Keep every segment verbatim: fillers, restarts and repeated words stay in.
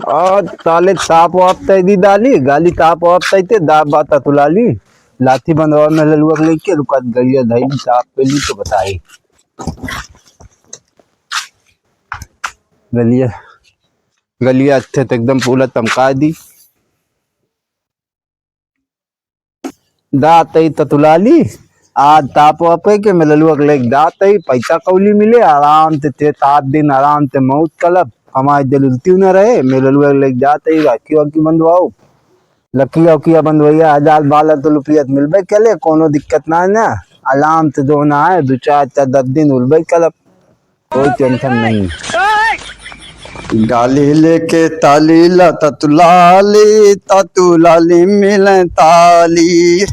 आ, ताले ताप वाप तय दी दाली, गाली ताप वाप तय ते दाब बात तुलाली। लाठी बंधवा में ललुआ के लेके रुका गलिया धैली ताप पे ली तो बताई। गलिया, गलिया अच्छे तो एकदम पूरा तमका दी। दातई ततुलाली, आज ताप वापे के मेललुआ के लेके दातई, पैसा कौली मिले, आराम से छह सात दिन आराम से मौज कलब, हमारे दिल उल्टी न रहे, मेललुआ के लेके दातई, राखी वाखी बंधवाओ, लकिया उकिया बंधवैया, हजार बारह सौ रुपया तो मिलबे कले, कोनो दिक्कत ना है ना, आराम से जो ना है, दो चार, चार, दस दिन उलबे कलब। कोई टेंशन नहीं। गाली लेके ताली ला ततुलाली, ततुलाली मिले ताली।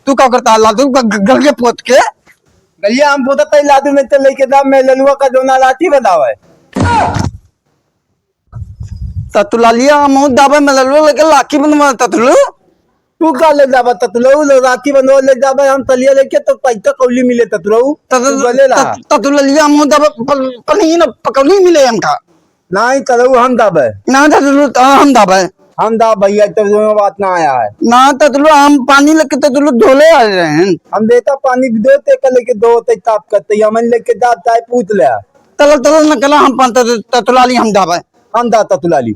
तू का करता लादू ग-, ग-, गल के पोत के? गलिया हम पोतत तई लादू में तो लेके दा, मैं ललुआ का जोना लाठी बनावे। ततुलालिया हम दाबे में ललुआ लेके लाठी बनवा ततुलू। तू का ले जाबा ततुलऊ? ले राखी बंधवा ले जाबा, हम तलिया लेके तो पैसा कौली मिले ततुलऊ। तत-, तू बोले ला। तत-, ततुललिया हम दाबे प-, पनीर पकौली मिले हमका। नहीं ततुलऊ हम दाबे। ना ततुलू तो हम दाबे। हम दाब भैया, तो जो बात ना आया है। ना ततुलू हम पानी लेके ततुलू धोले आ रहे हैं। हम देता पानी भी दो ते का लेके दो ते ताप करते, हमन लेके जा चाहे पूछ ले। तल, तल न कला हम पान तत-, ततुलाली हम दाबे। हम दा ततुलाली।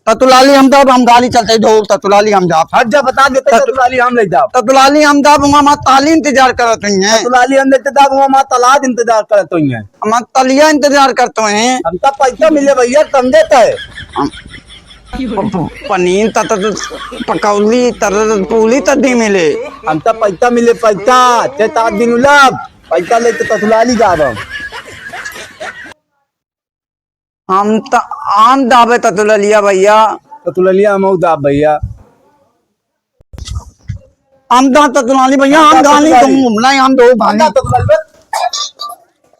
ततुलाली हम दाब, हम गाली चलते ढोल, ततुलाली हम दाब। हट जा, बता देते ततु-, ततुलाली हम ले जाब। ततुलाली हम दाब, वहाँ माँ ताली इंतजार करत हुई हैं। ततुलाली हम लेते दाब, वहाँ माँ तलाद इंतजार करत हुई हैं। हम तलिया इंतजार करते हैं। हम तो पैसा मिले भैया, समझे तो है। हम प-, प-, पनीर तत, तत, पकौली तत, तत, पूली तत दी मिले। हम तो पैसा मिले, पैसा, छह सात दिन उलब, पैसा लेते ततुलाली जाब हम। हम त, हम दाबे ततुललिया भैया। ततुललिया हम दाब भैया। हम दा ततुलाली भैया, हम हम दा गाली ततुलाली। तुम, नहीं, हम दो हम भानी। दा ततुलाली बे।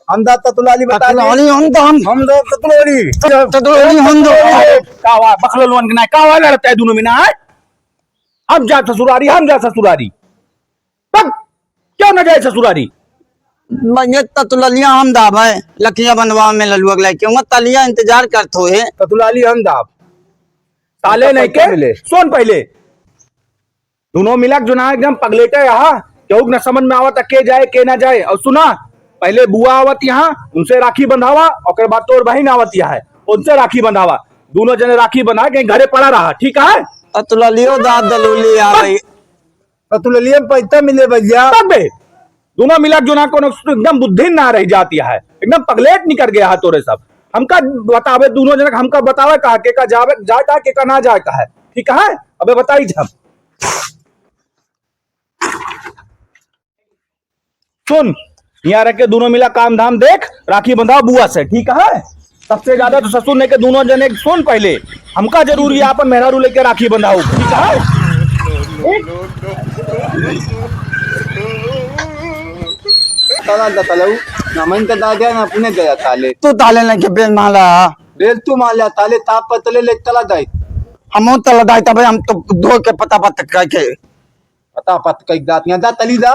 हम दा ततुलाली बता दे। ततुलाली हम दा हम। हम दो ततुलाली। ततुलाली हम दो। का हुआ? बखललवन के ना, का हुआ लड़ता है दोनों में ना, है? हम जा ससुरारी, हम जा ससुरारी। तब क्यों न जाए ससुरारी? भैया, ततुललिया हम दाब है, लकिया बंधवा में ललुआ के लेके, वहाँ तलिया इंतजार करत होए। ततुलाली हम दाब। ताले नहीं के, मिले। सुन पहले। दोनों मिला के जो ना एकदम पगलेटे यहाँ, केहू के न समझ में आवत के जाए, के ना जाए। और सुना, पहले बुआ आवत यहाँ, उनसे राखी बंधावा, ओकर बाद तोर बहिन आवत यहाँ है, उनसे राखी बंधावा। दोनों जने राखी बंधा के घरे पड़ा रहा, ठीक है? ततुललियो दाब दलुली आ बस। गई। तो तू ले लिया, पैसा मिले भैया। तब बे, दोनों मिला जो ना कोनो एकदम बुद्धि ना रह जाती है, एकदम पगलेट निकल गया है तोरे सब। हमका बतावे दोनों जनक, हमका बतावे कहा के का जावे, जाए का के का ना जाए का है, ठीक है? अबे बताई हम। सुन, यहाँ रह के दोनों मिला काम धाम देख, राखी बंधाओ बुआ से, ठीक है? सबसे ज्यादा तो ससुर ने के दोनों जने सुन पहले, हमका जरूरी है आपन मेहरारू लेके राखी बंधाओ, ठीक है? ताला दा ताला उ, ना मन का दादा ना अपने गया ताले। तू ताले ना के बेल माला। बेल तू माला ताले, ताप पतले ले तला दाई। हमो तला दाई तबे हम तो धो के पता पत कह के। पता पत कह दात, यहाँ दा तली दा।